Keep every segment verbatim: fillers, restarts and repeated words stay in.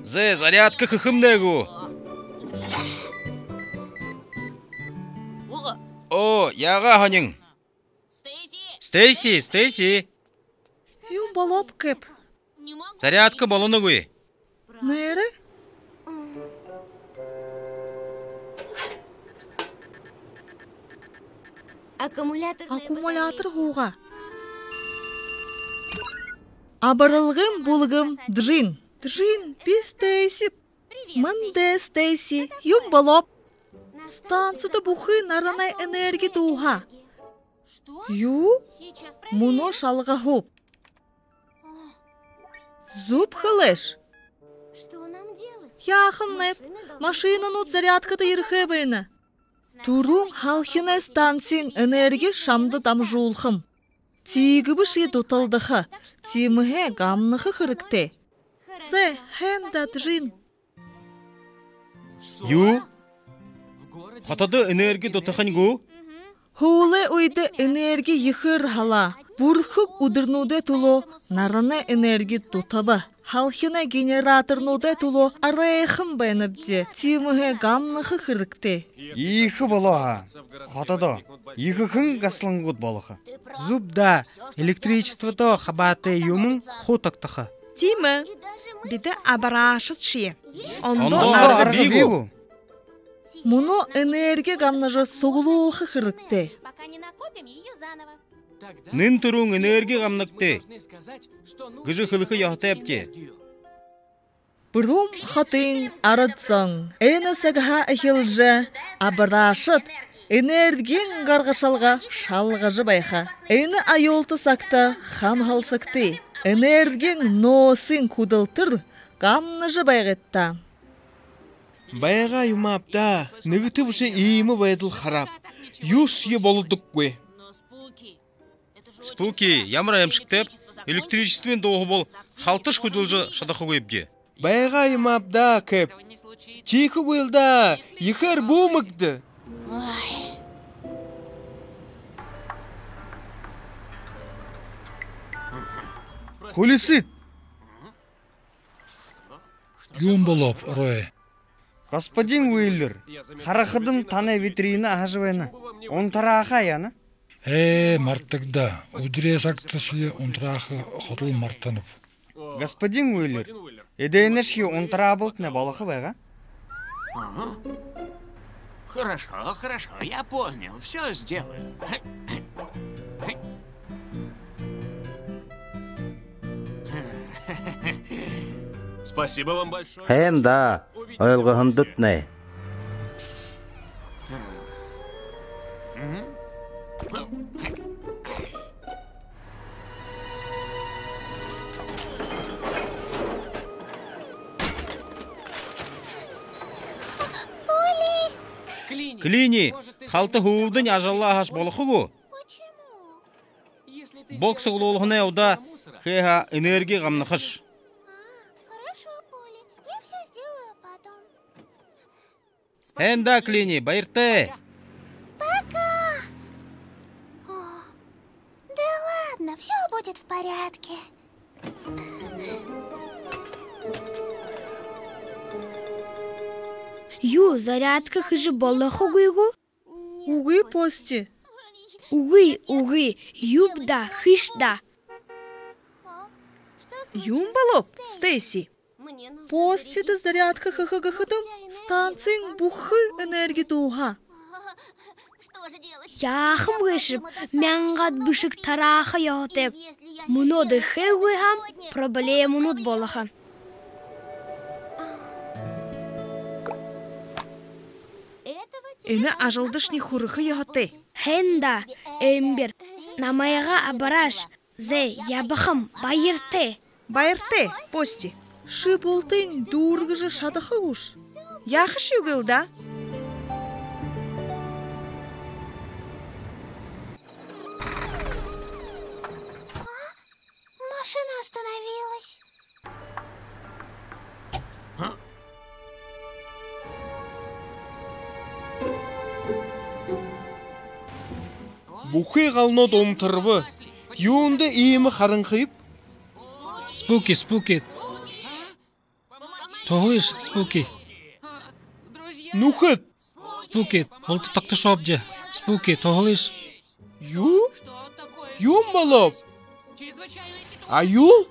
Зэ, зарядка хэхэмнай гү? Оо, яагаа һонин? Стейси, Стейси. Юун болооб, Кэп? Зарядка болоногүй. Нээрээ? Аккумулятор һуугаа. Абаралгын бүлгэм, Джин. Джин, би Стейси. Мэндэ, Стейси, юун болооб? Станцида бүхы наранай энерги дууһаа. Юу? Мүнөө шалгаһууб. Зүб хэлээш. Яахамнайб, машинанууд зарядкада ерэхэ байна. Түрүүн һалхинай станциин энерги шамда дамжуулхам. Тиигэбэшье дуталдаха, тиимэһээ гамнаха хэрэгтэй. Зэ, һайн даа, Джин. Юу? Хотодо энерги дутахань гү? Һүүлэй үедэ энерги ехээр һалаа. Бүрхэг үдэрнүүдэй түлөө наранай энерги дутаба. Һалхинай генераторнуудай түлөө арайхан байнабди. Тиимэһээ гамнаха хэрэгтэй. Ехэ болоо һаа, хотодо ехэхэн гаслангууд болохо. Зүб даа, электричестводо хабаатай юумэн хуу тогтохо. Тиимэ. Бидэ абараашадшье. Ондоо арга бии гү? Мүнөө энерги гамнажа суглуулха хэрэгтэй. Нэн түрүүн энерги гамнагты гэжэ хэлэхэ ёһотойбди. Буряад хотын арад зон, энэ сагһаа эхилжэ абараашад энергиин гаргашалга шалгажа байха. Энэ аюулта сагта хамһалсагты. Энергиин нөөсын хүдэлтэр гамнажа байгыт даа. Байгаа юм ааб даа, нэгэтэ бэшэ иимэ байдал харааб. Юушье болодоггүй. Спуки, ямар аймшагтайб, электричествын дууһа бол халташ хүдэлжэ шадахагүйбди. Байгаа юм ааб даа, Кэп. Тиихэгүйл даа, ехээр бү мэгдэ. Хүлисыт. Юун болооб, Рой? Господин Уиллер, харахадам, танай витрина аһажа байна. Унтарааха яана. Ээ, мартагда. Үдэрэй сагташье унтарааха ходол мартанаб. Господин Уиллер, эдэнэршье унтараабалтнай болохо байгаа. Ага. Хорошо, хорошо, я понял, всё сделаю. Спасибо вам большое. Һайн даа, ойлгоһондотнай. Клини, халта һүүлдэнь ажаллаа һааш болохо гү? Бог суглуулһанай удаа хээ һаа, энерги гамнахаш. Һайн даа, Клини, баяртай. Пока. О, да ладно, всё будет в порядке. Юу, зарядка хэжэ болохогүй гү? Үгы, Пости. Үгы, үгы, юуб даа, хэш даа. Юун болооб, Стейси? Постида зарядка хэхэ гэхэдэм, станциин бүхы энерги дууһаа. Яахам гээшэб, мянгаад бэшэг тарааха ёһотойб. Мүнөөдэр хээгүй һаам, проблемэнүүд болохо. Энэ ажалдашни хүрэхэ ёһотой. Һайн даа, Эмбер, намайгаа абарааш. Зэ, ябахам, баяртай. Баяртай, Пости. Ши бултыень дүүргэжэ шадаха гүш? Яахашье үгыл даа. Машина остановилась. Бүхы галнууд унтарба. Юундэ иимэ харанхыт? Спуки, Спуки. Туһалыш, Спуки. Нүхэд! Спуки, булта тогтошообди. Спуки, туһалыш. Юу? Юун болооб? Аюул?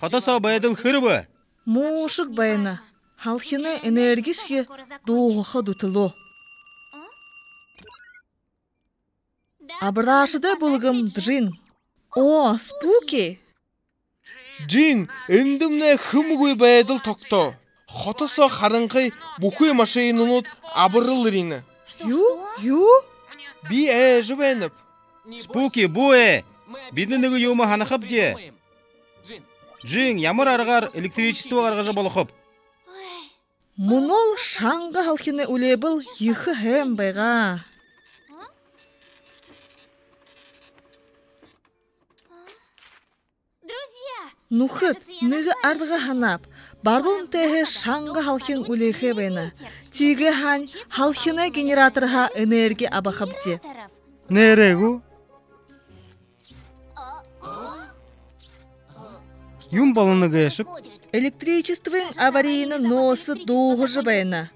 Хото соо байдал хэр бэ? Муушаг байна. Һалхинай энергишье дууһаха дүтэлөө. Абараашадай бүлгэм, Джин. О, Спуки! Джин, эндэмнай хэмгүй байдал тогтоо. Хото соо харанхы бүхы машинанууд абарал ерэнэ. Юу? Юу? Би айжа байнаб. Спуки, бү ээ. Бидэ нэгэ юумэ һанахабди. Джин, ямар аргаар электричество гаргажа болохоб? Мүнөөл шанга һалхинай үлеэбэл ехэ һайн байгаа. Нүхэд, нэгэ арга һанааб. Баруун тээһээ шанга һалхин үлеэхээ байна. Тиигээ һаань, һалхинай генераторһаа энерги абахабди. Нээрээ гү? Юун болоно гээшэб? Электричествын аварийна нөөсэ дууһажа байна.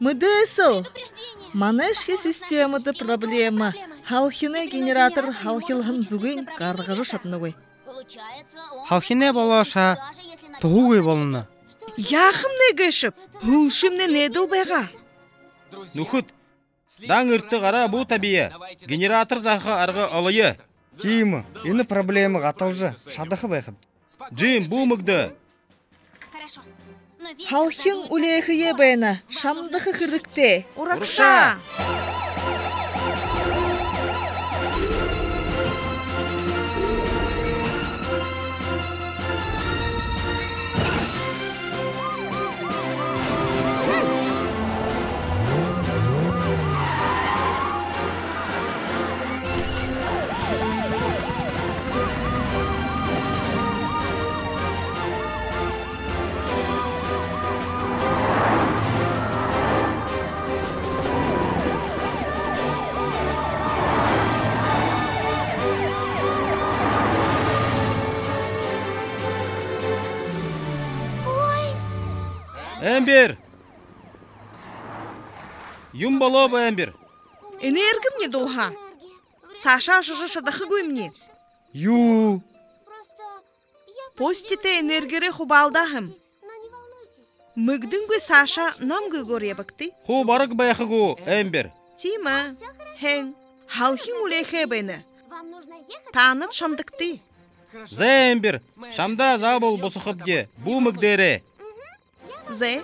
Мэдээсэл, манайшье системэдэ проблема. Һалхинай генератор һалхилһан зүгынь гаргажа шаданагүй. Һалхинай болоошоо туһагүй болоно. Яахамнай гээшэб? Һүүлшымнай нээдэл байгаа. Нүхэд, дан эртэ гараа бү табия. Генератор заһаха арга олоё. Тиимэ, энэ проблема гаталжа шадаха байхаб. Джин, бү мэгдэ. Һалхин үлеэхэеэ байна. Шамдаха хэрэгтэй. Урагшаа! Эмбер! Юун болооб, Эмбер? Энергимни дууһаа. Саашаа ошожо шадахагүймни. Юу? Поститэй энергиеэрээ хубаалдаа һэм. Мэгдэнгүй саашаа намгүйгөөр ябагты. Хуу бараг байха гү, Эмбер? Тиимэ. Һайн. Һалхин үлеэхээ байна. Таанад шамдагты. Зэ, Эмбер, шамдаа заабол бусахабди, бү мэгдээрэй. Зэ.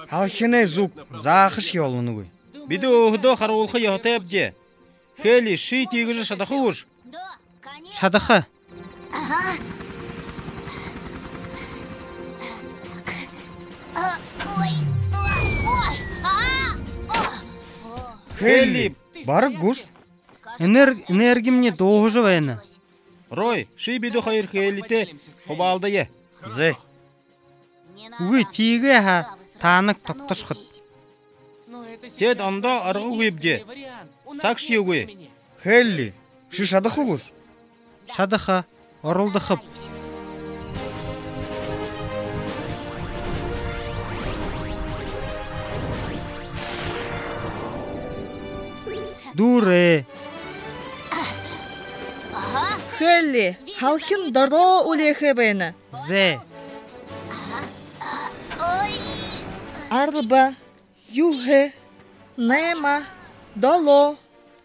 Һалхинай зүг заахашье болоногүй. Бидэ өөһэдөө харуулха ёһотойбди. Хелли, ши тиигэжэ шадаха гүш? Шадаха. Хелли, бараг гүш? Энер-, энергимни дууһажа байна. Рой, ши бидэ хоёр Хеллитэй хубаалдая. Зэ. Үгы, тиигээ һаа, таанад тогтошохот. Теэд ондоо аргагүйбди. Сагшье үгы. Хелли, ши шадаха гүш? Шадаха, оролдохоб. Дүүрээ. Хелли, һалхин доро үлеэхэ байна. Зэ. Арба, юһэ, найма, долоо,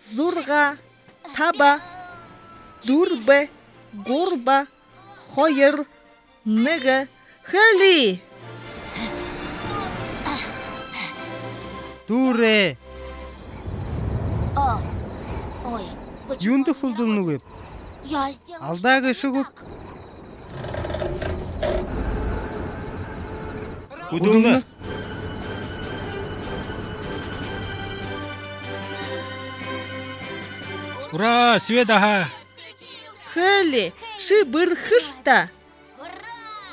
зургаа, таба, дүрбэ, гурба, хоёр, нэгэ. Хелли! Дүүрээ. Юундэ хүлдэлнэгүйб? Алдаа гээшэ гүб? Хүдэлнэ. Ура, свет аха. Хелли, ши бэрхэш даа.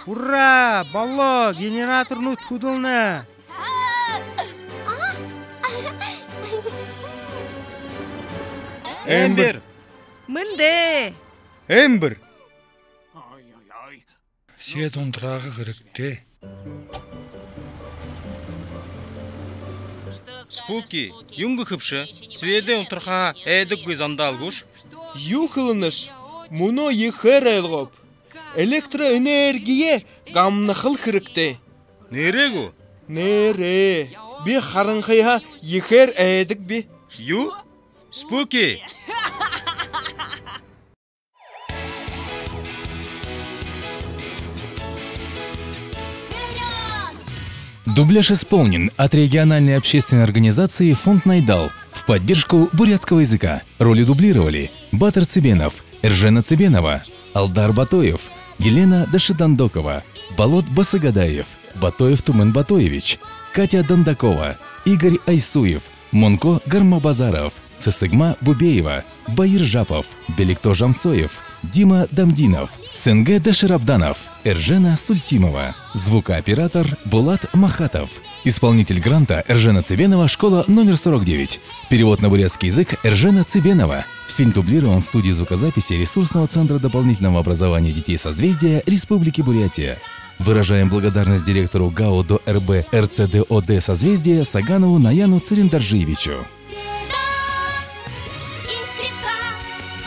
Ура, болоо, генераторнууд хүдэлнэ. Эмбер. Мэндэ. Эмбер. Свет унтархаха хэрэгтэй. Спуки, юун гэхэбши? Светэ унтархаха айдаггүй зандаа гүш? Юу хэлэнэш? Мүнөө ехээр ойлгооб. Электроэнергиеэ гамнахал хэрэгтэй. Нээрээ гү? Нээрээ. Би харанхыһаа ехээр айдаг би. Юу? Спуки! Дубляж исполнен от региональной общественной организации «Фонд Найдал» в поддержку бурятского языка. Роли дублировали: Батор Цыбенов, Эржена Цыбенова, Алдар Батоев, Елена Дашидондокова, Болот Басагадаев, Батоев Тумэн Батоевич, Катя Дондокова, Игорь Айсуев, Монко Гармабазаров, Сэсэгма Бубеева, Баир Жапов, Беликто Жамсоев, Дима Дамдинов, Сэнгэ Даширабданов, Эржена Сультимова. Звукооператор Булат Махатов. Исполнитель гранта Эржена Цыбенова, школа номер сорок девять. Перевод на бурятский язык Эржена Цыбенова. Фильм дублирован в студии звукозаписи Ресурсного центра дополнительного образования детей «Созвездие» Республики Бурятия. Выражаем благодарность директору ГАУ ДО РБ РЦДОД «Созвездие» Саганову Наяну Цырендоржиевичу. Победа! Им крепка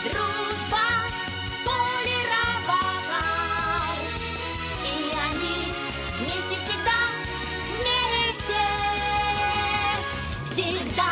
дружба полировала. И они вместе всегда, вместе всегда.